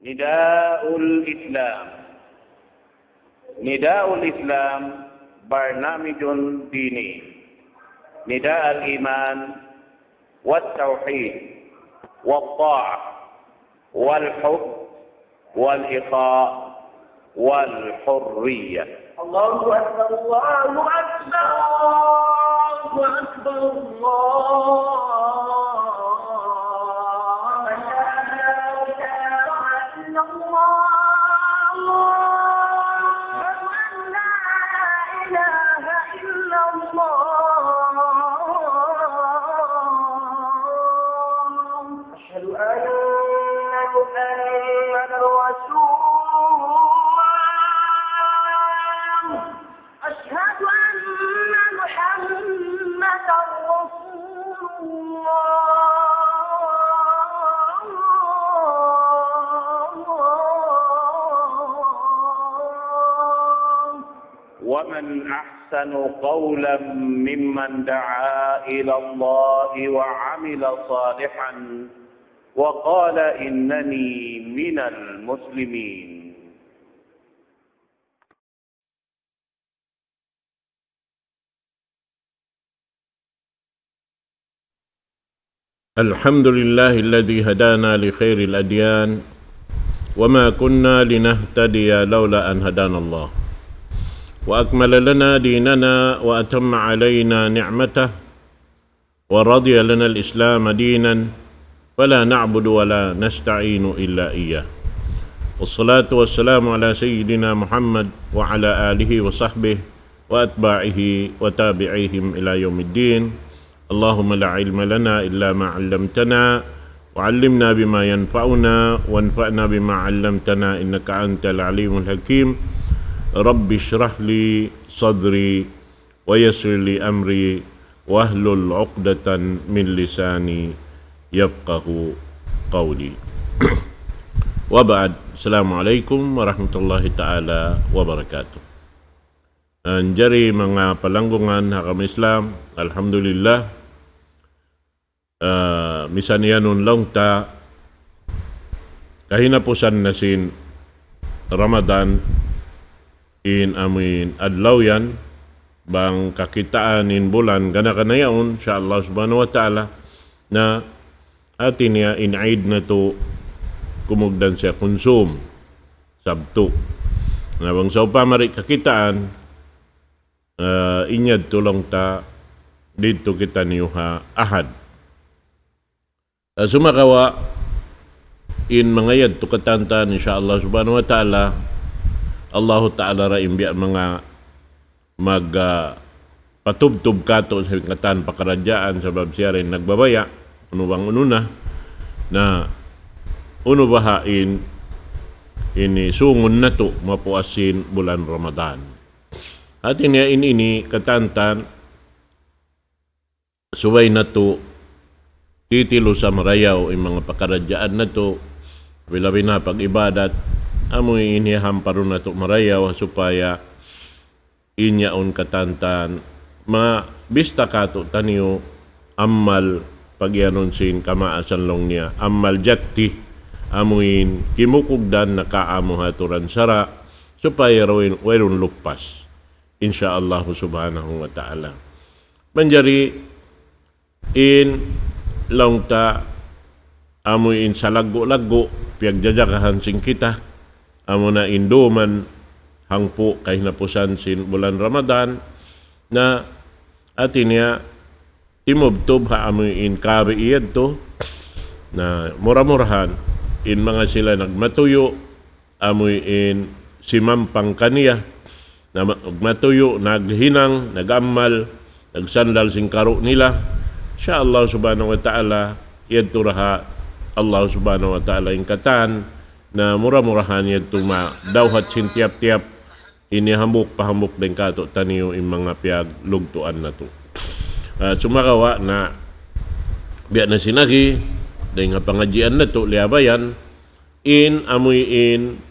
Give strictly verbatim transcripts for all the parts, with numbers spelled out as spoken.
نداء الإسلام. نداء الإسلام برنامج ديني. نداء الإيمان والتوحيد والطاعة والحب والإخاء والحرية. الله أكبر، الله أكبر، الله أكبر، الله أكبر. أشهد أن لا إله إلا الله. أشهد أن لا إله إلا الله. أشهد أن محمدا رسول الله. أشهد أن محمدا رسول الله. ومن أحسن قولا ممن دعا إلى الله وعمل صالحا وقال إنني من المسلمين. الحمد لله الذي هدانا لخير الأديان وما كنا لنهتدي لولا أن هدانا الله وأكمل لنا ديننا وأتم علينا نعمته ورضي لنا الإسلام دينا فلا نعبد ولا نستعين إلا إياه. والصلاة والسلام على سيدنا محمد وعلى آله وصحبه وأتباعه وتابعيهم إلى يوم الدين. اللهم لا علم لنا إلا ما علمتنا وعلمنا بما ينفعنا وانفعنا بما علمتنا إنك أنت العليم الحكيم. رب اشرح لي صدري ويسر لي أمري واحلل عقدة من لساني يفقه قولي. وبعد، السلام عليكم ورحمة الله تعالى وبركاته. Manjari manga palanggungan ha agama Islam, alhamdulillah, ah, misan iyanun laung ta kahinapusan na sin Ramadan in amuin adlaw yan, bang kakitaan in bulan gana-gana yaun, insya Allah subhanahu wa ta'ala, na hati niya in Eid natu' kumugdan siya kunsum, Sabtu. Na bang sawpama di' kakitaan, ah, in yadtu laung ta didtu kitaniyu ha Ahad. Ah, sumagawa' in manga yadtu katantan, insya Allah subhanahu wa ta'ala, Allahu ta'ala ra in biya' manga mag, ah, patubtub katu' sin katan pakaradjaan sabab siya ra in nagbabaya', unu bang unu na, na unu baha' in ini sungun natu' mapuas sin bulan Ramadan. Hati niya in ini katantan, subay natu' titilusa marayaw in manga pakaradjaan natu', labi-labi na pag-ibadat, amu in hiyahamparun natu' marayaw supaya in yaun katantan mabista katu'taniyu amal pagiyanun sin kamaasan laung niya, amal jatti, amu in kimukugdan nakaamu ha aturan sara', supaya wayruun, wayruun luppas. Insya Allah subhanahu wa ta'ala. Manjari in laung ta amu in salaggu'-laggu' piyagjajagahan sin kita, amuna in duman hangpu' kahinapusan sin bulan Ramadan, na hati niya timubtub ha amu in kabi yadtu, na mura-murahan in manga sila nagmatuyu', amu in simampang kaniya, na ma-, matuyu', naghinang, nag-amal, nagsandal sin karu' nila. Insya Allah subhanahu wa ta'ala, yadtu ra ha Allah subhanahu wa ta'ala in katan, na mura-murahan yadtu madawhat sin tiyap-tiyap ini hambuuk pa hambuuk dayn katu'taniyu in manga piyaglugtuan natu'. Ah, sumagawa' na biya' na sin agi, dayn ha pangadjian natu', liyabayan, in amuin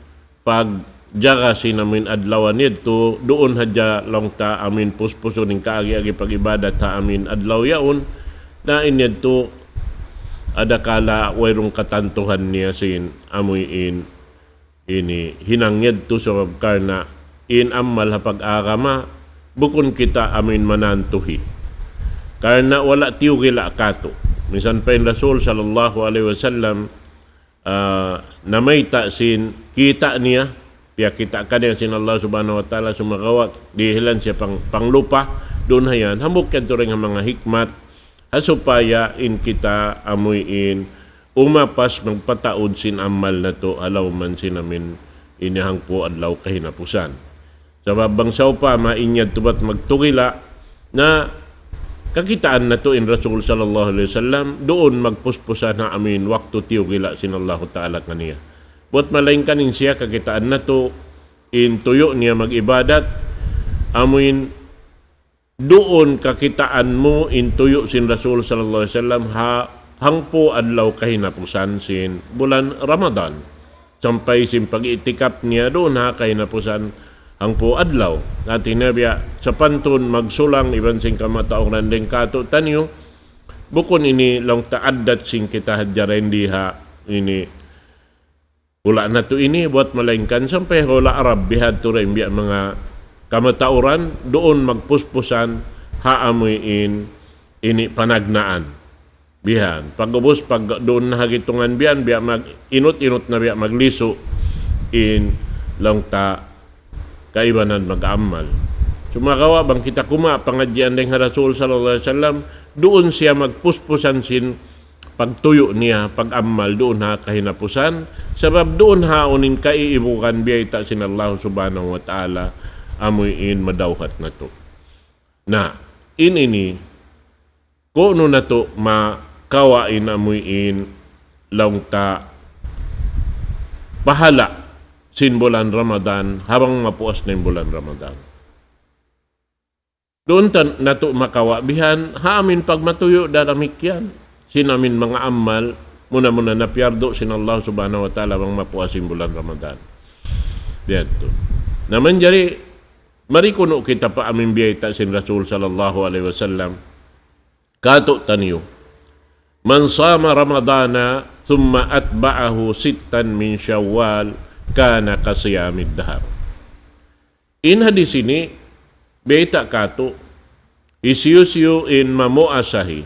pagjaga sin amuin adlaw niyadtu, duun hadja laung ta amuin puspusun in kaagi-agi pag-ibadat ha amuin adlaw yaun, na in yadtu adakala wayruun katantuhan niya sin amuin ini hinang yadtu sabab karna' in amal ha pag-agama, bukun kita amuin manantuhi. Karna' wala' tiyugila' katu'. Minsan pa in Rasul sallallahu alayhi wasallam, ah, namayta' sin kita' niya, piyakita' kaniya sin Allah Subhanahu wa Ta'ala, sumagawa' dihilan siya pang, panglupa, duun ha yan. Hambuuk yan turing ha manga hikmat, ha supaya in kita amuin umapas magpataud sin amal natu', ha lawm sin amin ini hangpu' adlaw kahinapusan. Sabab bang sawpama in yadtu bat magtugila', na kakitaan natu' in Rasul sallallahu alayhi wasallam, duun magpuspusan ha amuin waktu tiyugila' sin Allahu Ta'ala kaniya. Buat malaingkan in siya kakitaan natu', in tuyu' niya mag-ibadat, amuin duun kakitaan mu in tuyu' sin Rasul sallallahu alayhi wasallam ha hangpu' adlaw kahinapusan sin bulan Ramadan. Sampay sin pag-i'tikaf niya duun ha kahinapusan hangpu' adlaw. Hati niya biya' sapantun magsulang iban sin kamatauran dayn kātu'niyu, bukun ini laung ta addat sin kita hadja dayn di ha ini hula' natu' ini, buat malaingkan sampay hula' Arab, bihadtu da in biya' manga kamatauran, duun magpuspusan ha amuin ini panagnaan. Bihan. Pag'ubus, pag duun na ha gitungan biyan, biya' mag-inut-inut na biya' maglisu in laung ta kaibanan mag-amal. Sumagawa' bang kita kumawa' pangadjian dayn ha Rasul sallallahu alayhi wasallam, duun siya magpuspusan sin pagtuyu' niya, pag-amal duun ha kahinapusan, sabab duun ha awn in kaiibugan biyayta' sin Allah Subhanahu wa Ta'ala, amuin madawhat natu'. Na, in ini, ku'nu natu' makawa' in amuin laung ta pahala' sin bulan Ramadan, ha bang mapuas na in bulan Ramadan. Duun ta natu' makawa' bihan, ha amin pagmatuyu' da damikkiyan. Sin amin manga amal, muna-muna na piyardu' sin Allah Subhanahu wa Ta'ala bang mapuas in bulan Ramadan. Biya' yadtu. Na manjari, mari kunu' kita pa amin biyayta' sin Rasul sallallahu alayhi wasallam. Kātu'niyu. من صام رمضان ثم أتبعه ستا من شوال كان كصيام الدهر. In hadis ini, bayta' kātu', hisiyu-siyu in mamuasahi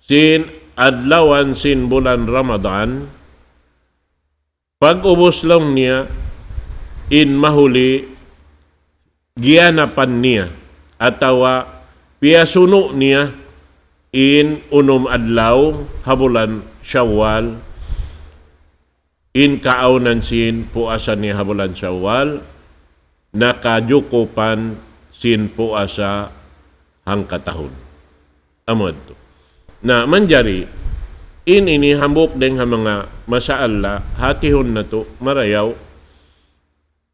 sin adlawan sin bulan Ramadan, pag'ubus laung niya, in mahuli giyanapan niya, atawa piyasunu' niya in unum adlaw ha bulan Shawwal, in kaawnan sin puasa niya ha bulan Shawwal, nakajukupan sin puasa hangkatahun. Amu yadtu. Na, manjari, in ini hambuuk dayn ha manga masaala, hatihun natu', marayaw.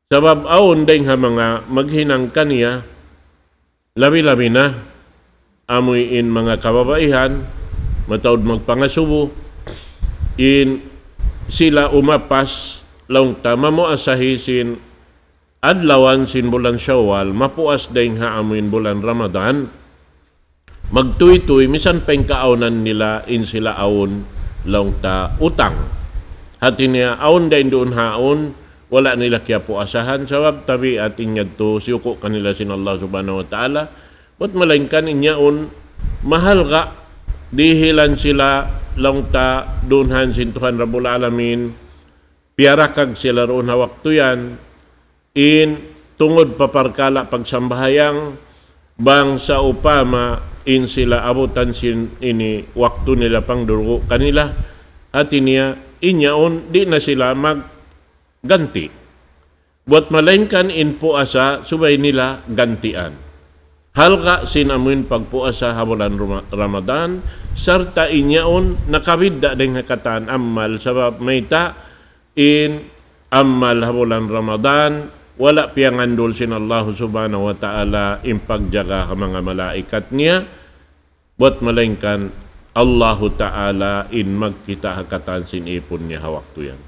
Sabab awn dayn ha manga maghinang kaniya, labi-labi na, amuin manga kababaihan, mataud magpangasubu, in sila umapas, laung ta mamuasahi sin adlawan sin bulan Shawwal, mapuas dayn ha amuin bulan Ramadan, magtuytuy, misan pa in kaawnan nila, in sila awn, laung ta utang. Hati niya, awn dayn duun ha awn, wala' nila kiyapuasahan, sabab tabiat in yadtu, siyuku' kanila sin Allah Subhanahu wa Ta'ala, bat malaingkan in yaun, mahalga', dihilan sila, laung ta, duun ha sin Tuhan Rabbul Alamin, piyarakag sila duun ha waktu yan, in tungud pa parkala' pagsambahayang, bang sawpama in sila abutan sin ini waktu nila pangdurugu kanila, hati niya, in yaun, di' na sila magganti'. Bat malaingkan in puasa subay nila gantian. Halga' sin amuin pagpuasa ha bulan Rama-, Ramadan, sarta' in yaun nakabidda' dayn ha katan amal sabab mayta' in amal ha bulan Ramadan, wala' piyangandul sin Allah Subhanahu wa Ta'ala in pagjaga ha manga malaikat niya, bat malaingkan Allahu Ta'ala in magkita' ha katan sin ipun niya ha waktu yan.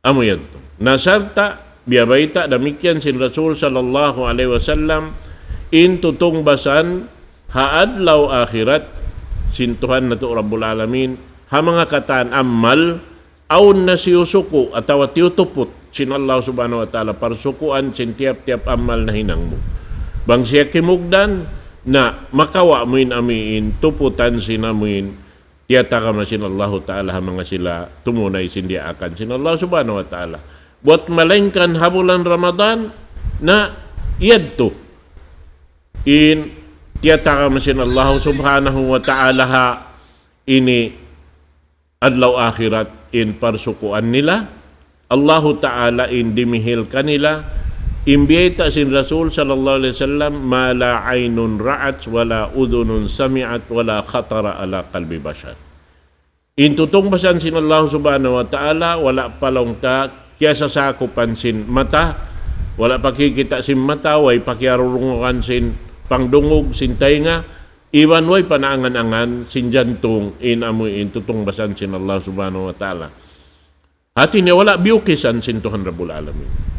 Amu yadtu. Na sarta', biya' bayta' damikkiyan sin Rasul sallallahu alayhi wasallam, in tutungbasan ha adlaw akhirat sin Tuhan natu' Rabbul Alamin, ha manga katan amal, awn na siyusuku atawa tiyutuput sin Allah Subhanahu wa Ta'ala, parsukuan sin tiyap-tiyap amal nahinang mu. Bang siya kimugdan, na makawa' mu in amuin tuputan sin amuin tiyatagama sin Allahu Ta'ala ha manga sila tumunay sin diyaakan sin Allah Subhanahu wa Ta'ala. Buat malaingkan ha bulan Ramadan, na yadtu in tiyatagama sin Allah Subhanahu wa Ta'ala ha ini adlaw akhirat in parsukuan nila. Allahu Ta'ala in dimihil kanila. In biyayta' sin Rasul sallallahu alayhi wasallam, ما لا عين رأت ولا أذن سمعت ولا خطر على قلب بشر. In tutungbasan sin Allah Subhanahu wa Ta'ala, wala' pa laung ta kiyasasakupan sin mata, wala' pa kikita' sin mata, way pa kiyarurungugan sin pangdungug, sin taynga, iban way pa naangan-angan sin jantung, in amuin tutungbasan sin Allah Subhanahu wa Ta'ala. Hati niya wala' biyukisan sin Tuhan Rabbul Alamin.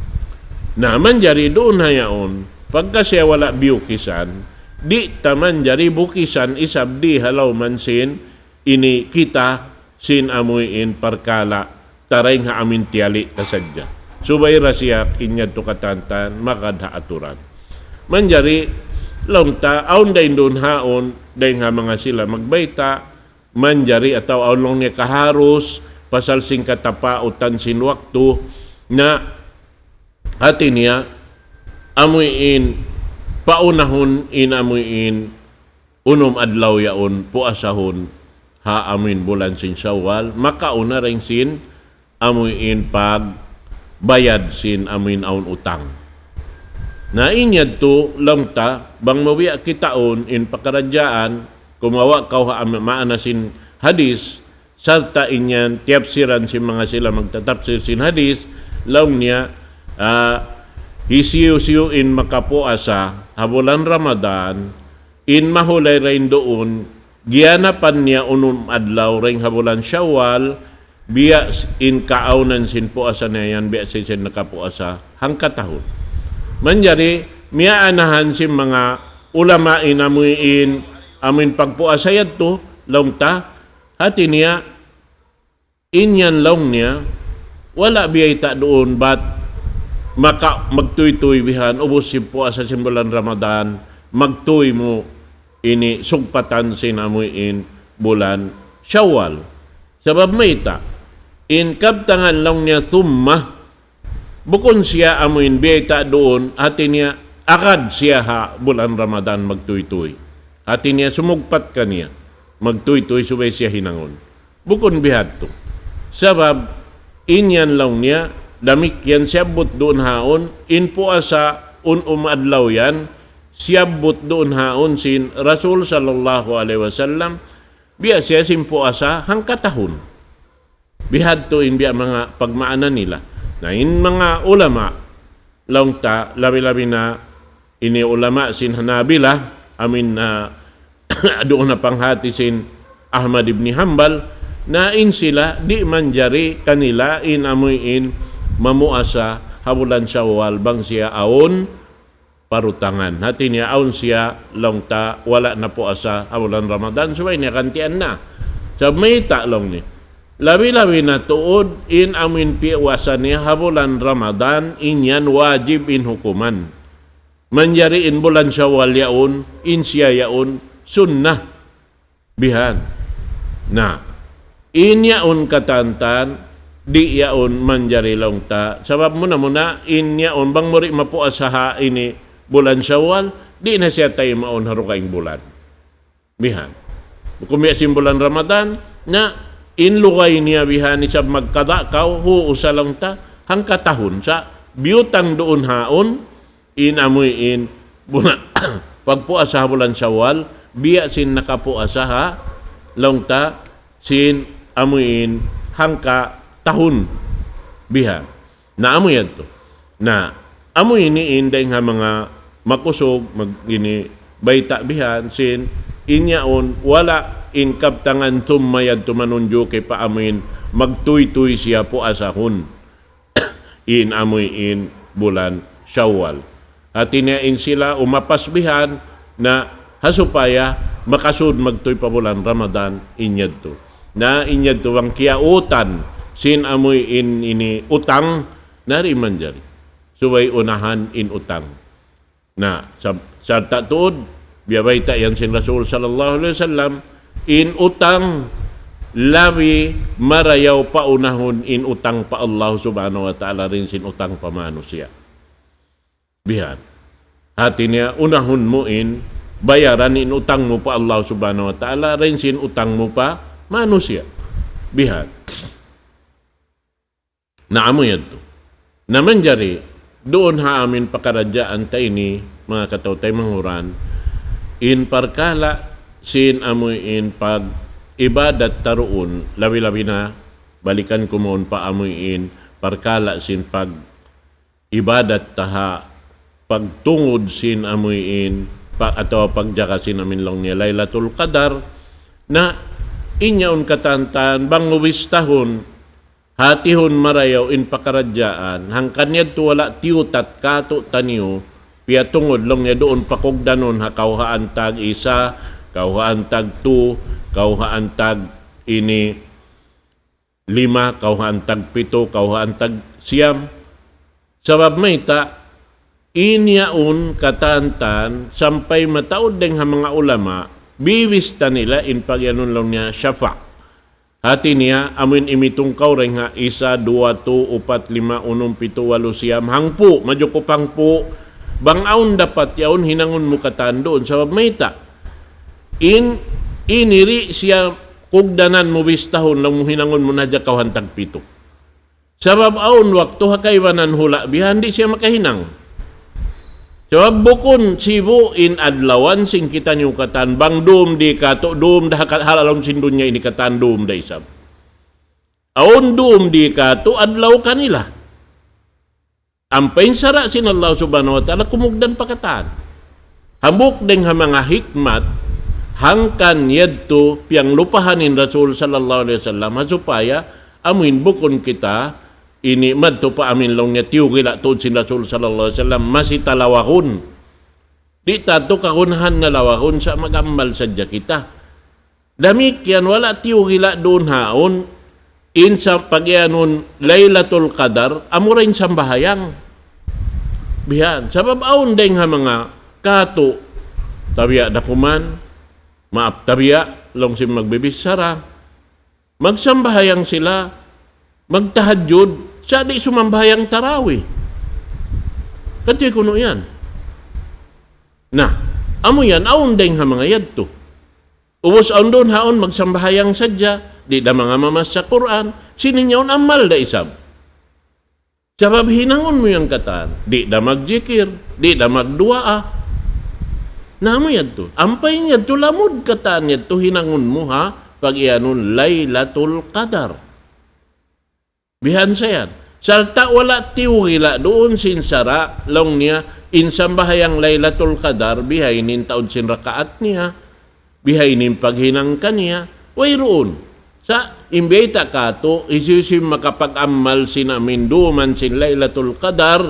Na manjari duun ha yaun, pagka siya wala' biyukisan, di' ta manjari bukisan isab di ha lawman sin ini kita sin amuin parkala' ta dayn ha amuin tiyali' ta sadja. Subay da siya in yadtu katantan magad ha aturan. Manjari, laung ta, awn dayn duun haun, dayn ha manga sila magbayta', manjari atawa awn laung niya kaharus, pasal sin katapautan sin waktu, na hati niya, amuin, paunahun in amuin, unum adlaw yaun puasahun ha amuin bulan sin Shawwal, makauna dayn sin amuin pagbayad sin amuin awn utang. Na in yadtu laung ta, bang mabiya' kitaun in pakaradjaan, kumawa' kaw ha am-, maana sin hadis, sarta' in yan tiyapsiran sin manga sila magtatapsir sin hadis, laung niya, ah, hisiyu-siyu in makapuasa ha bulan Ramadan, in mahulay dayn duun, giyanapan niya unum adlaw dayn ha bulan Shawwal, biya' s-, in kaawnan sin puasa niya yan, biya' sin, sin nakapuasa hangkatahun. Manjari, miyaanahan sin manga ulama in amuin, amuin pagpuasa yadtu, laung ta, hati niya, in yan laung niya, wala' biyayta' duun, bat maka-, magtuytuy bihan, ubus sin puasa sin bulan Ramadan, magtuy mu ini sugpatan sin amuin bulan Shawwal. Sabab mayta', in kabtangan laung niya thumma, bukun siya amuin biyayta' duun, hati niya agad siya ha bulan Ramadan magtuytuy. Hati niya sumugpat kaniya, magtuytuy subay siya hinangun. Bukun bihadtu. Sabab, in yan laung niya, damikkiyan siyabbut duun haun, in puasa unum adlaw yan, siyabbut duun haun sin Rasul sallallahu alayhi wasallam, biya' siya sin puasa hangkatahun. Bihadtu in biya' manga pagmaana nila. Na in manga ulama, laung ta, labi-labi na ini ulama sin Hanabila, amuin, ah, duun na panghati sin Ahmad ibn Hanbal, na in sila di' manjari kanila in amuin mamuasa ha bulan Shawwal bang siya awn parutangan. Hati niya awn siya laung ta wala' napuasa ha bulan Ramadan, subay niya gantian na. Sa' mayta' laung niya. Labi-labi na tuud in amuin piyapuasa niya ha bulan Ramadan, in yan wajib in hukuman. Manjari in bulan Shawwal yaun, in siya yaun, sunnah. Bihan. Na, in yaun katantan, di' yaun manjari laung ta. Sabab muna-muna, in yaun bang mu di' mapuasa ha ini bulan Shawwal, di' na siya taymaun ha dugaing bulan. Bihan. Bukun biya' sin bulan Ramadan, na in lugay niya bihan isab magkada' kaw, hu, usa laung ta, hangkatahun sa, biyutang duun haun, in amuin, buna-, pagpuasa ha bulan Shawwal, biya' sin nakapuasa ha, laung ta, sin amuin, hangkatahun, bihan. Na amu yadtu. Na, amu ini in dayn ha manga makusug, mag-, ini, bayta' bihan, sin, in yaun, wala' in kabtangan thumma yadtu manunjuki pa amuin, magtuytuy siya puasahun. In amuin bulan Shawwal. Hati niya in sila umapas bihan na ha supaya makasud magtuy pa bulan Ramadan in yadtu. Na in yadtu bang kiyautan sin amuin ini utang, Na di' manjari. Subay unahan in utang. Na, sa-, sarta' tuud, biya' bayta' yan sin Rasul sallallahu alayhi wasallam, in utang labi marayaw paunahun in utang pa Allah subhanahu wa ta'ala dayn sin utang pa manusiya'. Bihan. Hati niya, unahun mu in bayaran in utang mu pa Allah subhanahu wa ta'ala dayn sin utang mu pa manusiya'. Bihan. Na amu yadtu. Na manjari, duun ha amin pakaradjaan ta ini, manga kataw-taymanghuran, in parkala' sin amu in pag-ibadat ta duun, labi-labi na, balikan ku mawn pa amu in parkala' sin pag-ibadat ta ha pagtungud sin amu in, pa-, atawa pagjaga sin amin laung niya Laylatul Qadar, na in yaun katantan, bang mu bistahun, hatihun marayaw in pakaradjaan, hangkan yadtu wala' tiyutat kātu'niyu, piyatungud laung niya duun pakugdanun ha kawhaan tag isa, kawhaan tag tu, kawhaan tag ini lima, kawhaan tag pitu, kawhaan tag siyam. Sabab mayta', in yaun katantan, sampay mataud dayn ha manga ulama, bibista nila in pagiyanun laung niya shafa'. Hati niya, amuin imitungkaw dayn ha isa, duwa, tu, upat, lima, unum, pitu, walu, siyam, hangpu', majukup hangpu', bang awn dapat yaun hinangun mu katan duun, sabab mayta'. In, ini di' siya kugdanan mu bistahun, laung mu hinangun mu na hadja kawhaan tag pitu. Sabab awn waktu ha kaibanan hula' bihan di' siya makahinang. Sabab bukun sibu' in adlawan sin kitaniyu katan, bang dum di' katu', dum da ha ka-, ha lawm sin dunya ini katan dum da isab. Awn dum di' katu' adlaw kanila. Ampa in sara' sin Allah subhanahu wa ta'ala kumugdan pa katan. Hambuuk dayn ha manga hikmat, hangkan yadtu piyanglupahan in Rasul sallallahu alayhi wasallam, ha supaya amuin bukun kita ini madtu pa amin laung niya tiyugila' tuud sin Rasul sallallahu alayhi wasallam, masi ta lawahun. Di' ta tu kagunahan na lawahun sa' mag-amal sadja kita. Damikkiyan wala' tiyugila' duun haun, in sa pagiyanun Laylatul Qadar, amura in sambahayang. Bihan, sabab awn dayn ha manga katu', tabiya' da kuman, maap tabiya', laung sin magbibichara. Magsambahayang sila, magtahajjud, sa' di' sumambahayang tarawih. Kati kunu' yan. Na, amu yan, awn dayn ha manga yadtu. Ubus awn duun haun magsambahayang sadja, di' da manga mamassa Qur'an, sin in yaun amal da isab. Sabab hinangun mu yan katan, di' da magjikir, di' da magduwaa. Na amu yadtu. Ampa in yadtu lamud katan yadtu hinangun mu ha, pagiyanun Laylatul Qadar. Bihan sa yan. Sarta' wala' tiyugila' duun sin sara', laung niya, in sambahayang Laylatul Qadar, bihaini in taud sin rakaat niya, bihaini in paghinang kaniya, wayruun. Sa' in biyayta' katu', hisiyu-siyu in makapag-amal sin amin duman sin Laylatul Qadar,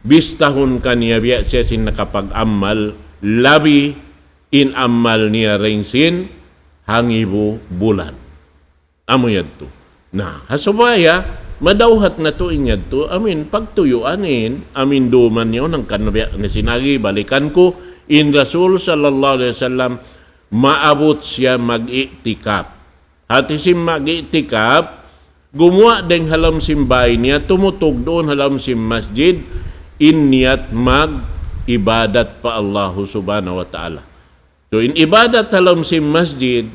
bistahun kaniya biya' siya sin nakapag-amal, labi in amal niya dayn sin hangibu bulan. Amu yadtu. Na, ha supaya madawhat natu' in yadtu, amin pagtuyuan in, amin duman niya, unang kan biya' na sin agi, balikan ku, in Rasul sallallahu alayhi wasallam, maabut siya mag-i'tikaf. Hati sin mag-i'tikaf, gumuwa' dayn ha lawm sin bāy niya, tumutug duun ha lawm sin masjid, in niyat mag-ibadat pa Allahu subhanahu wa ta'ala. So, in ibadat ha lawm sin masjid,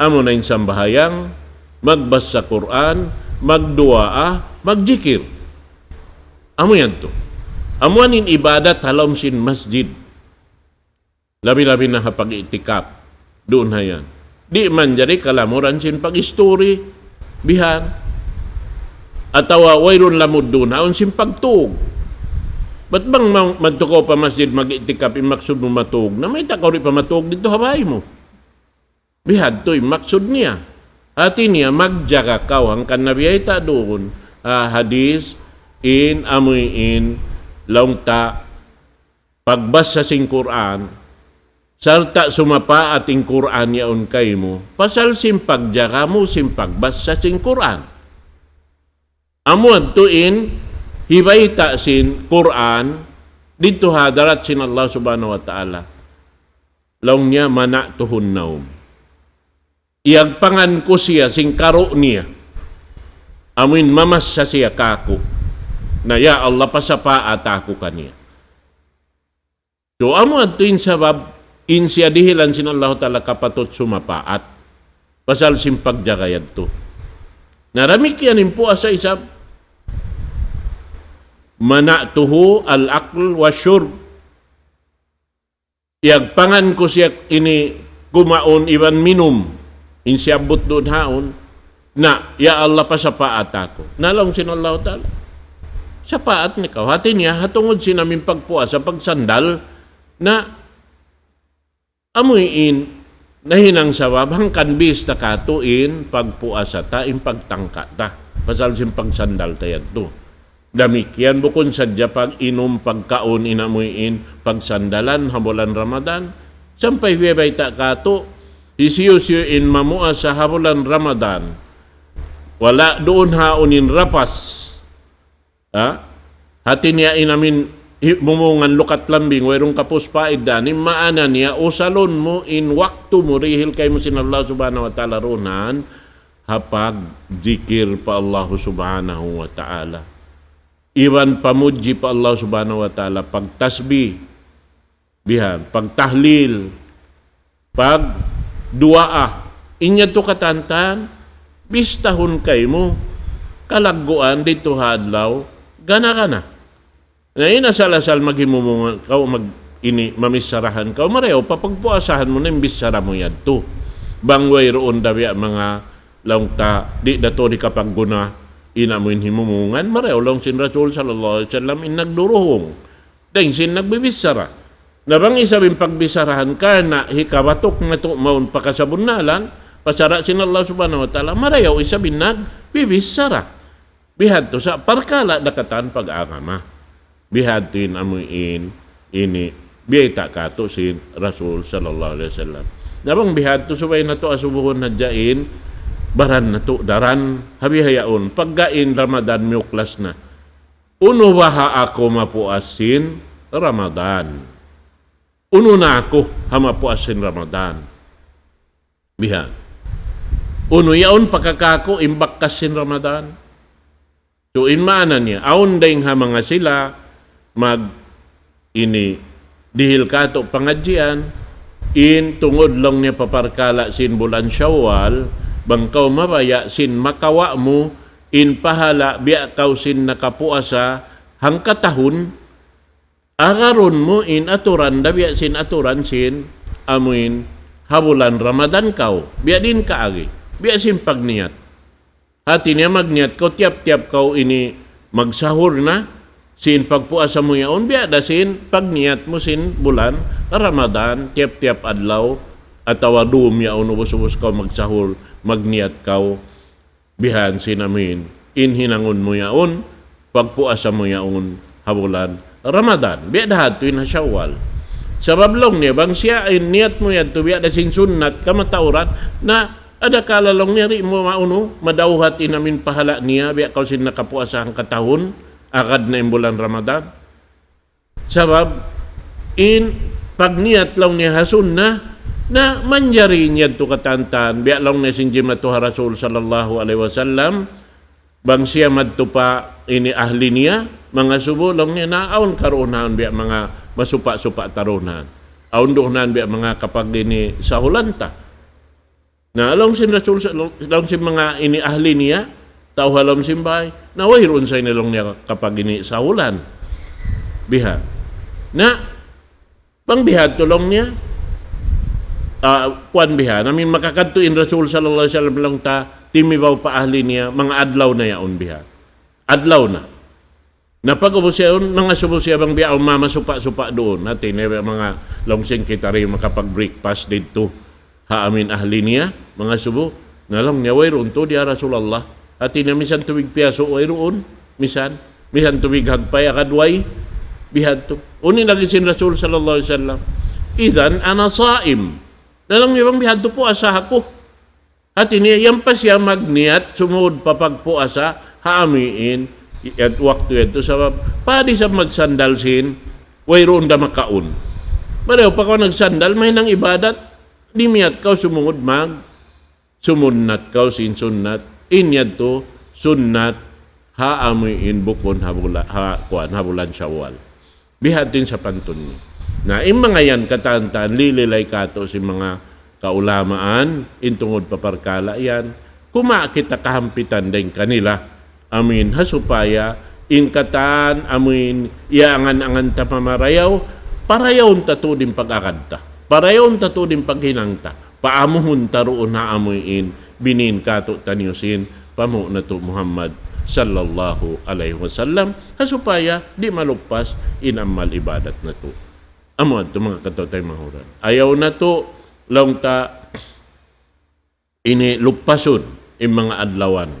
amu na in sambahayang, magbassa Qur'an, magduwaa, magjikir. Amu yan tu. Amu yan in ibadat ha lawm sin masjid. Labi-labi na ha pag-i'tikaf. Duun ha yan. Di' manjari kalamuran sin pag-isturi. Bihan. Atawa wayruun lamud duun haun sin pagtug. Bat bang ma-, madtu kaw pa masjid mag-i'tikaf, in maksud mu matug. Na mayta' kaw di' pa matug didtu ha bāy mu. Bihadtu in maksud niya. Hati niya, magjaga kaw hangkan na biyayta' duun. Ah, hadis, in, amuin, laung ta, pagbassa sin Qur'an, sarta' sumapaat in Qur'an yaun kaymu, pasal sin pagjaga mu, sin pagbassa sin Qur'an. Amu yadtu in hibayta' sin Qur'an didtu ha hadarat sin Allah Subhanahu wa Ta'ala. Laung niya, منعته النوم. Iyagpangan ku siya sin karu' niya. Amuin mamassa siya kāku'. Na, ya Allah, pasapaat aku kaniya. So, amu yadtu in sabab, in siya dihilan sin Allahu Ta'ala kapatut sumapaat. Pasal sin pagjaga yadtu. Na damikkiyan in puasa isab. منعته الأكل والشرب. Iyagpangan ku siya ini kumaun iban minum. In siyabbut duun haun. Na, ya Allah, pasapaat aku. Na laung sin Allahu Ta'ala, sapaat na kaw. Hati niya, ha tungud sin amu in pagpuasa, pagsandal, na amu in nahinang sabab, hangkan bista katu' in pagpuasa ta, in pagtangka ta. Pasal sin pagsandal ta yadtu. Damikkiyan bukun sadja pag-inum, pagkaun, in amu in pagsandalan ha bulan Ramadan. Sampay biya' bayta' katu', hisiyu-siyu in mamuasa ha bulan Ramadan. Wala' duun haun in rapas. Ha? Hati niya in amu in hi-, mumungan lukat lambing, wayruun kapus paid dan. In maana niya, usalun mu in waktu mu, dihil kaymu sin Allah Subhanahu wa Ta'ala duun ha pagjikil pa Allah Subhanahu wa Ta'ala. Iban pamudji pa Allah Subhanahu wa Ta'ala, pagtasbih, bihan, pagtahlil, pagduwaa. In yadtu katantan, bistahun kaymu, kalagguan didtu ha adlaw, gana-gana. Na in asal-asal maghimumungan kaw, mag-, ini, mamicharahan kaw, marayaw pa pagpuasahan mu na in bichara mu yadtu. Bang wayruun da biya' manga laung ta, di' da tuud hikapagguna, in amu in himumungan, marayaw laung sin Rasul sallallahu alayhi wasallam, in nagduruhung. Dayn sin nagbibichara. Na bang isab in pagbicharahan karna' hikabatuk natu' mawn pa kasabunnalan, pa sara' sin Allah Subhanahu wa Ta'ala, marayaw isab in nagbibichara. Bihadtu sa' parkala' da katan pag-agama. Bihadtu in amu in ini biyayta' katu' sin Rasul sallallahu alayhi wasallam. Na bang bihadtu subay natu' asubuhun hadja in baran natu' daran ha bihaun. Pagga in Ramadan miyuklas na. Unu baha' aku mapuas sin Ramadan? Unu na aku ha mapuas sin Ramadan? Bihan. Unu yaun pakakaku' in bakkas sin Ramadan? So, in maana niya, awn dayng ha manga sila mag ini dihil katu' pangadjian, in tungud laung niya pa parkala' sin bulan Shawwal, bang kaw mabaya' sin makawa' mu in pahala' biya' kaw sin nakapuasa hangkatahun, agarun mu in aturan da biya' sin aturan sin amuin ha bulan Ramadan kaw, biya' diin kaagi, biya' sin pagniyat. Hati niya magniyat kaw tiyap-tiyap kaw ini magsahur na, sin pagpuasa mu yaun, biya' da sin pagniyat mu sin bulan Ramadan, tiyap-tiyap adlaw, atawa dum yaun ubus-ubus kaw magsahur, magniyat kaw, bihan sin amuin, in hinangun mu yaun, pagpuasa mu yaun, ha bulan Ramadan, biya' da hadtu in ha Shawwal. Sabab laung niya, bang siya in niyat mu yadtu biya' da sin sunnat, kamatauran, na adakala laung niya di' mu maunu, madawhat in amuin pahala' niya, biya' kaw sin nakapuasa hangkatahun, agad na in bulan Ramadan. Sabab, in pagniyat laung niya ha sunnah, na manjari in yadtu katantan, biya' laung niya sin jimatu ha Rasul sallallahu alayhi wasallam, bang siya madtu pa ini ahli niya, mangasubu laung niya na awn karunahan biya' manga masupa-supa tarunahan. Awn duunan biya' manga kapag ini sahulan ta. Na, laung sin Rasul, laung sin manga ini ahli niya, tau ha lawm sin bay, na wayruun sa ini laung niya kapag ini sahulan. Biha. Na, bang biha tu laung niya, ah, kuwan biha, na amuin makakadtu in Rasul sallallahu alayhi wasallam laung ta, timibaw pa ahli niya, manga adlaw na yaun biha. Adlaw na. Na pag-ubus siya yaun, mangasubu siya bang biya' awn mamasupa-supa duun. Hati niya biya' manga laung sin kita di' makapag-breakfast didtu. Ha amuin ahli niya, mangasubu. Na laung niya, wayruun tuud ya Rasulullah. Hati niya misan tubig piyasu' wayruun. Misan. Misan tubig hagpay agad way. Bihadtu. Unu in agi sin Rasul sallallahu alayhi wasallam. Idhan ana saim. Na laung niya bang bihadtu puasa aku. Hati niya, yan pa siya magniyat, sumud pa pagpuasa, Ha amuin, yad-, waktu yadtu sabab, padi sa magsandal sin, wayruun da makaun. Barayaw pa kaw nagsandal, mahinang ibadat, dimiyat kaw sumungud mag, sumunnat kaw sin sunnat, in yadtu sunnat, ha amuin bukun ha bula-, ha, kuwan, ha bulan Shawwal. Bihatin sapantun niya. Na, in manga yan katantan, lililay katu' sin manga kaulamaan, in tungud pa parkala' yan, kuma' kita kahampitan dayn kanila, amuin, ha supaya, in katan, amuin, iyaangan-angan ta pamarayaw, parayawun ta tuud in pag-agad ta, parayawun ta tuud in paghinang ta, paamuhun ta duun ha amuin, binin katu' taniyu sin, pamu' natu' Muhammad sallallahu alayhi wasallam, ha supaya di' maluppas in amal ibadat natu'. Amu yadtu manga kataw-taymanghuran. Ayaw natu', laung ta, ini luppasun, in manga adlawan.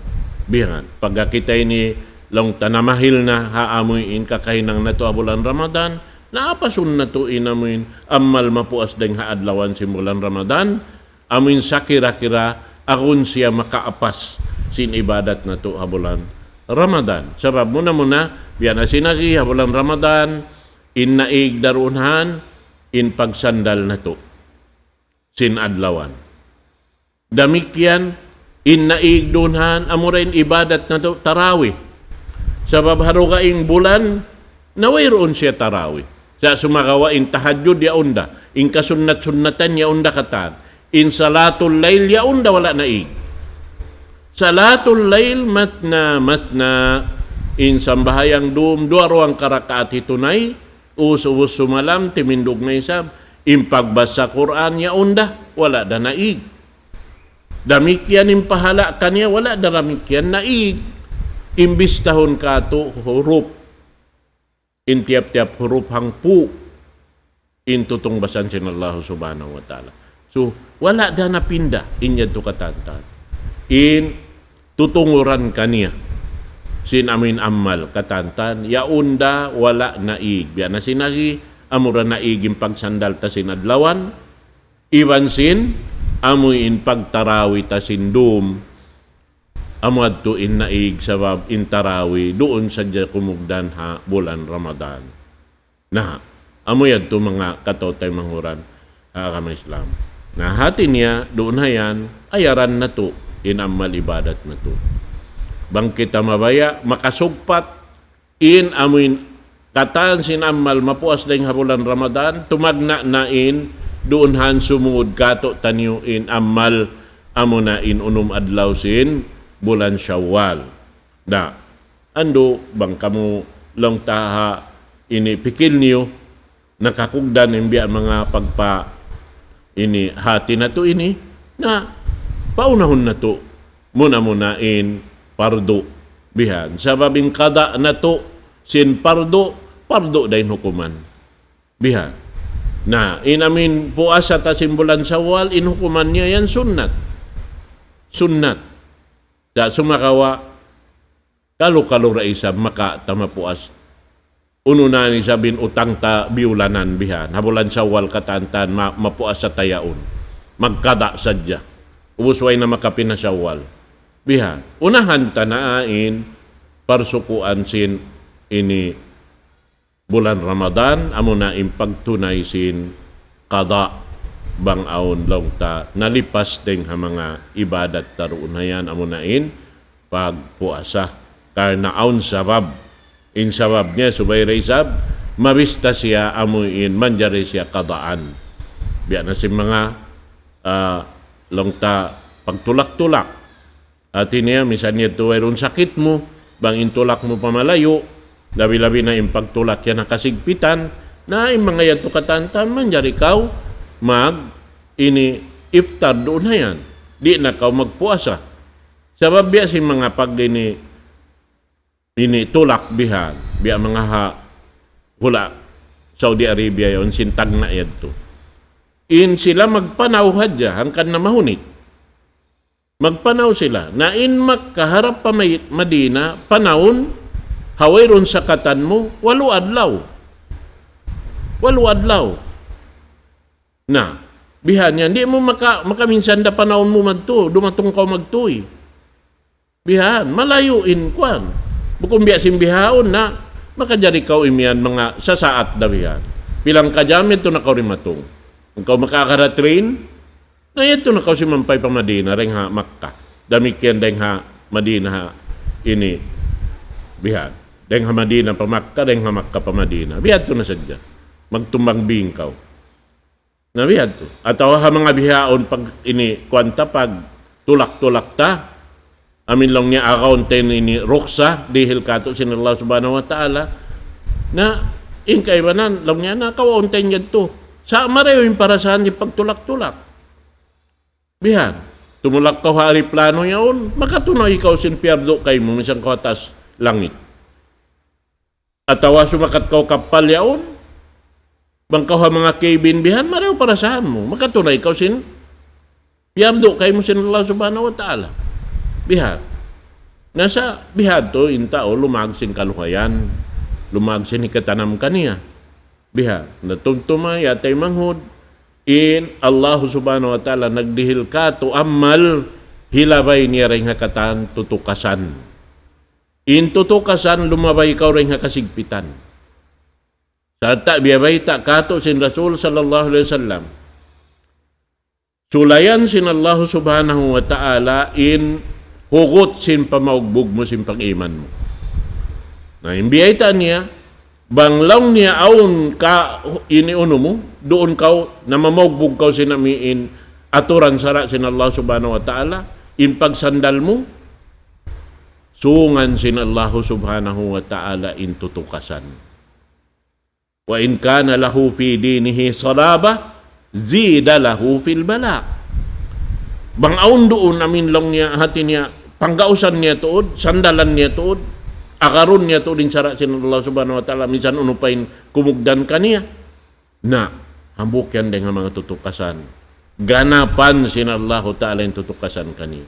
Bihan, pagka kita ini, laung ta, namahil na, ha amuin kakahinang natu' ha bulan Ramadan, na apasun natu' in amuin, amal mapuas dayng ha adlawan sin bulan Ramadan, amuin sakira-kira agun siya makaapas sin ibadat natu' ha bulan Ramadan. Sabab muna-muna, biya' na sin agi ha bulan Ramadan, in naig daruunhan, in pagsandal natu' sin adlawan. Damikkiyan, in naig duunhan, amura in ibadat natu' tarawih. Sabab ha dugaing bulan, na wayruun siya tarawih. Sa' sumagawa' in tahajjud yaun da, in kasunnat-sunnatan yaun da katan. In salatul layl yaun da wala' naig. Salatul layl matna, matna, in sambahayang dum, duwa-ruwa karakaat hitunay, ubus-ubus sumalam, timindug na isab, in pagbasa Qur'an yaun da, wala' da naig. Damikkiyan in pahala' kaniya, wala' da damikkiyan naig. In bistahun katu' hurup. In tiyap-tiyap hurup hangpu'. In tutungbasan sin Allah Subhanahu wa Ta'ala. So, wala' da napinda, in yadtu katantan. In tutunguran kaniya. Sin amuin amal katantan, yaun da wala' naig. Biya' na sin agi, amura naig in pagsandal ta sin adlawan, iban sin, amuin pagtarawi ta sin dum, amu yadtu in naig sabab in tarawi, duun sadja kumugdan ha bulan Ramadan. Na, amu yadtu manga kataw-taymanghuran ha agama Islam. Na, hati niya, duun ha yan, ayaran natu', in amal ibadat natu'. Bang kita mabaya', makasugpat, in amuin katan sin amal mapuas dayng ha bulan Ramadan, tumagna' na in duun han sumungud katu' taniyu in amal amuna in unum adlaw sin bulan Shawwal. Da, andu' bang kamu laung ta ha ini pikil niyu, nakakugdan in biya' manga pagpa ini hati natu' ini, na paunahun natu' muna-muna in pardu bihan. Sabab in kada natu' sin pardu, pardu da in hukuman. Bihan. Na, in amuin puasa ta sin bulan Shawwal, in hukuman niya yan sunnat. Sunnat. Sa' sumagawa', kalu-kalu da isab maka ta mapuas. Unu na isab in utang ta biyulanan bihan. Ha bulan Shawwal katantan ma-, mapuasa ta yaun. Magkada sadja. Ubus way na makapin ha Shawwal. Bihan. Unahan ta na in parsukuan sin ini bulan Ramadan, amuna in pagtunay sin kada bang awn laung ta nalipas dayng ha manga ibadat ta duun ha yan, amuna in pagpuasa. Karna' awn sabab. In sabab niya, subay da isab, mabista siya amuin manjari siya kadaan. Biya' na sin manga, ah, laung ta pagtulak-tulak. Hati niya, misan yadtu wayruun sakit mu, bang in tulak mu pa malayu', labi-labi na in pagtulak yan ha kasigpitan, na in manga yadtu katantan manjari kaw mag ini iftar duun ha yan. Di' na kaw magpuasa. Sabab biya' sin manga pag ini, ini tulak bihan, biya' manga ha hula' Saudi Arabia yaun sin tagna' yadtu. In sila magpanaw hadja, hangkan na mahunit. Magpanaw sila. Na in Makkah harap pa May-, Madina, panawun, ha wayruun sakatan mu, walu adlaw. Walu adlaw. Na, bihan yan, di' mu maka-, makaminsan da panawun mu madtu, dumatung kaw magtuy. Bihan, malayu' in kuwan. Bukun biya' sin bihaun na, makajari kaw imiyan manga sasaat da bihan. Pilang ka jam yadtu na kaw dimatung. Bang kaw makaagad ha train, na yadtu na kaw simampay pa Madina, dayng ha Makkah. Damikkiyan dayng ha Madina ha ini bihan. Dayng ha Madina pa Makkah, dayng ha Makkah pa Madina. Biya' yadtu na sadja. Magtumbang-bing kaw. Na biya' yadtu. Atawa ha manga bihaun pag ini, kuwan ta, pagtulak-tulak ta. Amin laung niya, awn ta ini rukhsa, dihil katu' sin Allah Subhanahu wa Ta'ala. Na, in kaibanan, laung niya, na, kawaun ta in yadtu. Sa' marayaw in parasahan di' pagtulak-tulak. Bihan, tumulak kaw ha ariplano yaun, makatunay kaw sin piyardu kaymu, misan kaw ha taas langit. Atawa sumakat kaw kappal yaun, bang kaw ha manga cabin bihan, marayaw parasahan mu, makatunay kaw sin piyardu kaymu sin Allah Subhanahu wa Ta'ala. Bihan. Na sa' bihan tu in tau lumag sin kaluhayan, lumag sin hikatanam kaniya. Bihan. Na tumtuma, ya taymanghud, in Allah Subhanahu wa Ta'ala nagdihil katu' amal, hilabay niya dayng ha katan tutukasan. In tutukasan lumabay kaw dayng ha kasigpitan. Sarta' biyabayta' katu' sin Rasul sallallahu alayhi wasallam. Sulayan sin Allah Subhanahu wa Ta'ala in hugut sin pamaugbug mu sin pag-iman mu. Na, in biyayta' niya, bang laung niya awn ka ini unu mu, duun kaw, namamaugbug kaw sin amuin aturan sara' sin Allah Subhanahu wa Ta'ala, in pagsandal mu, sungan sin Allah Subhanahu wa Ta'ala in tutukasan. وإن كان له في دينه صلابة زيد له في البلاء. Bang awn duun amin laung niya, hati niya, panggausan niya tuud, sandalan niya tuud, agarun niya tuud in sara' sin Allah Subhanahu wa Ta'ala, misan unu pa in kumugdan kaniya. Na, hambuuk yan dayng ha manga tutukasan. Ganapan sin Allahu Ta'ala in tutukasan kaniya.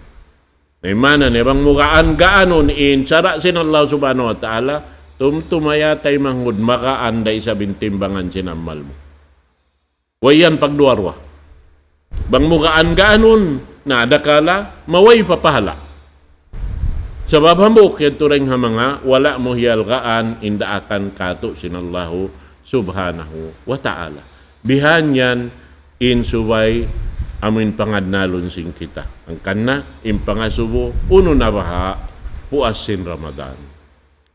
Na, in maana niya, bang mu gaan-gaanun in sara' sin Allah Subhanahu wa Ta'ala, tumtuma ya taymanghud magaan da isab in timbangan sin amal mu. Way yan pagduwa-ruwa. Bang mu gaan-gaanun, na dakala', maway pa pahala'. Sabab hambuuk yadtu dayng ha manga, wala' mu hiyalgaan in daakan katu' sin Allahu Subhanahu wa Ta'ala. Bihan yan, in subay amuin pangadnalun sin kita. Hangkan na, in pangasubu, unu na baha', puas sin Ramadan.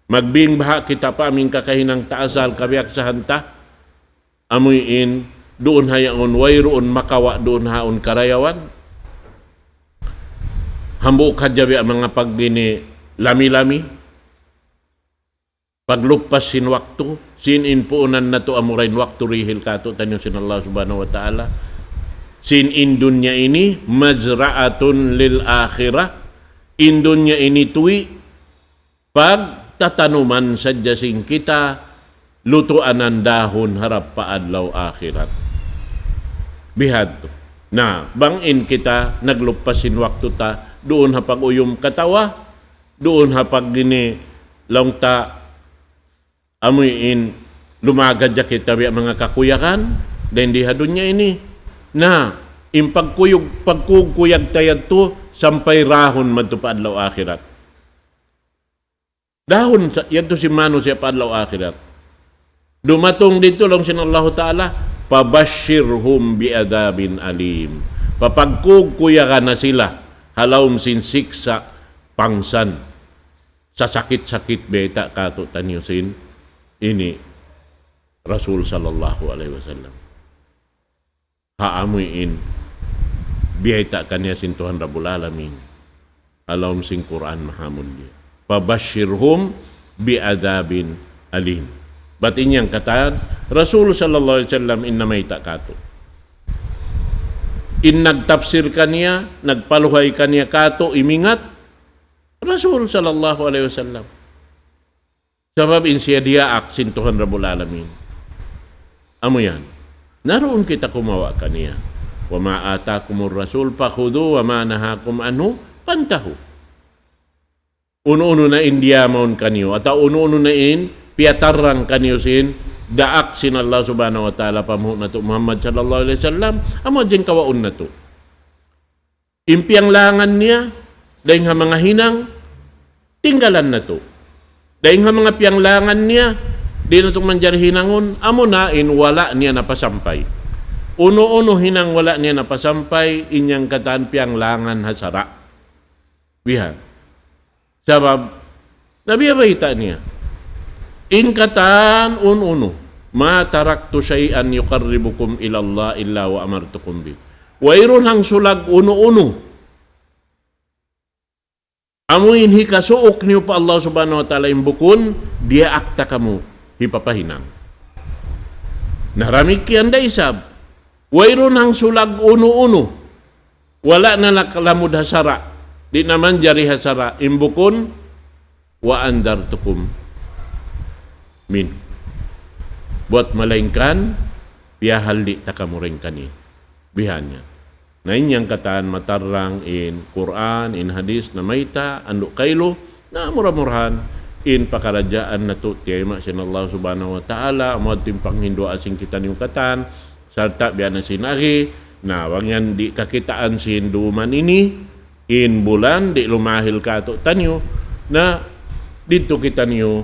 Magbing baha' kita pa amuin kakahinang ta asal kabiyaksahan ta, amuin duun ha yaun wayruun makawa' duun ha yaun karayawan. Hambuuk hadja biya' manga pag ini lami-lami. Pagluppas sin waktu, sin in puunan natu' amura in waktu dihil katu'taniyu sin Allah Subhanahu wa Ta'ala. Sin in dunya ini مزرعة للآخرة. In dunya ini tuwi' pagtatanuman sadja sin kita, lutuanan dahun harap pa adlaw akhirat. Bihadtu. Na, bang in kita nagluppas sin waktu ta, duun ha pag-uyum katawa, duun ha pag ini laung ta, amuin lumagad ja kita biya' manga kakuyagan, dayn di ha dunya ini. Na, in pagkuyug, pagkugkuyag ta yadtu, sampay dahun madtu pa adlaw akhirat. Dahun sa, yadtu sin manusiya' pa adlaw akhirat. Dumatung didtu laung sin Allahu Ta'ala, فبشرهم بعذاب أليم. Papagkugkuyaga na sila, ha lawm sin siksa' pangsan. Sasakit-sakit biyayta' katu'taniyu sin ini Rasul sallallahu alayhi wasallam. Ha amuin biyayta' kaniya sin Tuhan Rabbul Alamin. Ha lawm sin Qur'an Mahamulliya. فبشرهم بعذاب أليم. Bat in yan katan, Rasul sallallahu alayhi wasallam in namayta' katu'. In nagtapsir kaniya, nagpaluhay kaniya katu', imingat, Rasul sallallahu alayhi wasallam. Sabab in siya diyaak sin Tuhan Rabbul Alamin. Amu yan. Na duun kita kumawa' kaniya. وما آتاكم الرسول فخذوه وما نهاكم عنه فانتهوا. Unu-unu na in diyamaun kaniyu, atawa unu-unu na in piyatarrang kaniyu sin daak sin Allah Subhanahu wa Ta'ala pa Muhammad sallallahu alayhi wasallam, amu yan in kawaun natu'. In piyanglangan niya, dayn ha manga hinang, Tinggalan natu'. Dayn ha manga piyanglangan niya, di' natu' manjari hinangun, amuna in wala' niya napasampay. Unu-unu hinang wala' niya napasampay, in yan katan piyanglangan ha sara'. Bihan. Sabab, Nabi bayta' niya. In katan unu-unu, ما تركت شيئا يقربكم إلى الله إلا وأمرتكم به. Wayruun hangsulag unu-unu. Amu in hikasuuk niyu pa Allah Subhanahu wa Ta'ala in bukun, diyaak ta kamu hipapahinang. Na damikkiyan da isab. Wayruun hangsulag unu-unu. Wala' na nakalamud ha sara'. Di' na manjari ha sara'. In bukun, وأنذرتكم منه. Buwat malaingkan, piyahalli' ta kamu dayn kaniya. Bihan niya. Na in yan katan matarrang in Qur'an, in hadis, namayta', andu' kailu, na mura-murahan, in pakaradjaan natu' tiyayma' sin Allah Subhanahu wa Ta'ala, amu in panghinduwaa sin kitaniyu katan, sarta' biya' na sin agi, na bang yan di' kakitaan sin duman ini, in bulan di' lumahil kātu'niyu, na didtu kitaniyu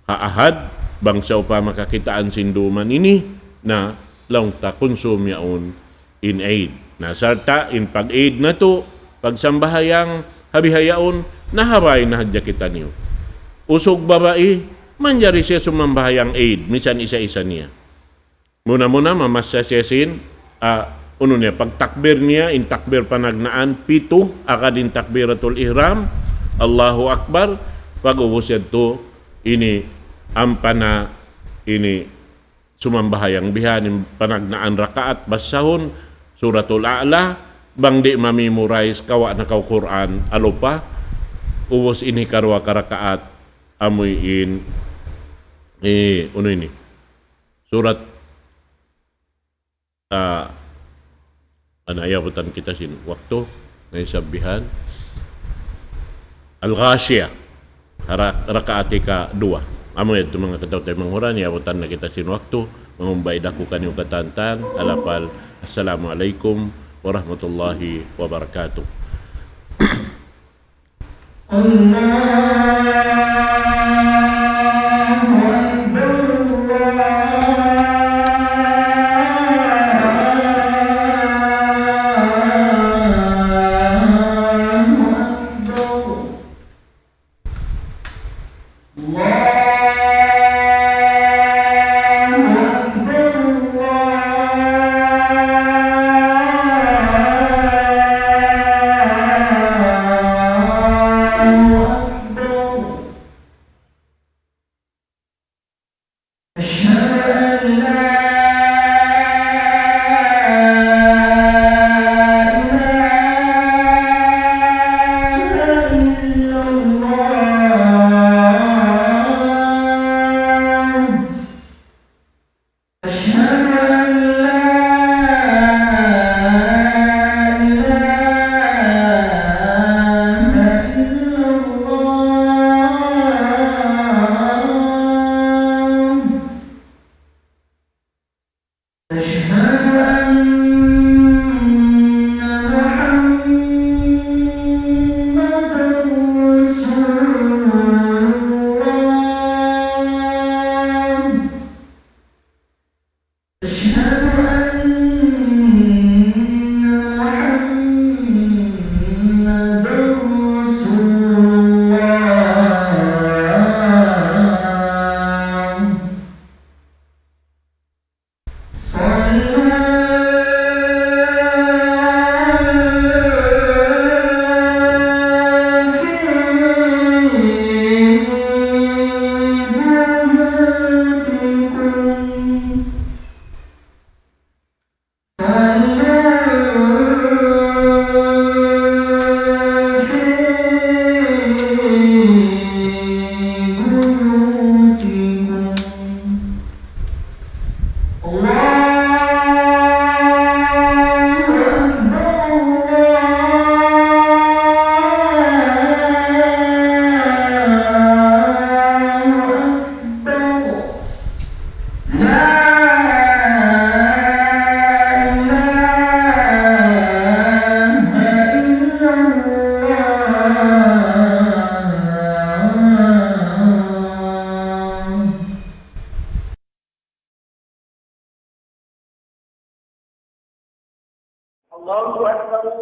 ha ahad, bang sawpama kakitaan sin duman ini, na laung ta kunsum yaun in Eid. Na sarta' in pag-Eid natu', pagsambahayang ha bihaun, na ha bāy na hadja kitaniyu. Usug babai, manjari siya sumambahayang Eid, misan isa-isa niya. Muna-muna mamassa siya sin, ah, unu niya, pagtakbir niya, in takbir panagnaan, pitu, agad in takbiratul ihram, Allahu Akbar, pag-ubus yadtu, ini, ampa na, ini, sumambahayang bihan, in panagnaan rakaat, basahun, Suratul A'la, bang di' ma-memorize, kawa' na kaw Qur'an, alupa, ubus in hikaruwa ka rakaat, amuin, eh, unu ini, Surat, ah, ana, iyabutan kita sin waktu, na isab bihan. Al-Ghashiyah. Hara-, rakaat hikaduwa. Amu yadtu manga kataw-taymanghuran, iyabutan na kita sin waktu, mangumbay da aku kaniyu katantan, ha lapal, Assalamu alaykum warahmatullahi wabarakatuh. الله أكبر، الله أكبر. الله أكبر، الله أكبر.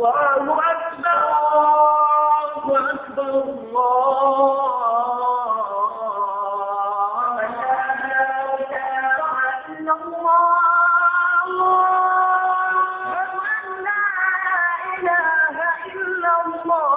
الله أكبر، الله أكبر، الله أكبر. أشهد أن لا إله إلا الله، أشهد أن لا إله إلا الله.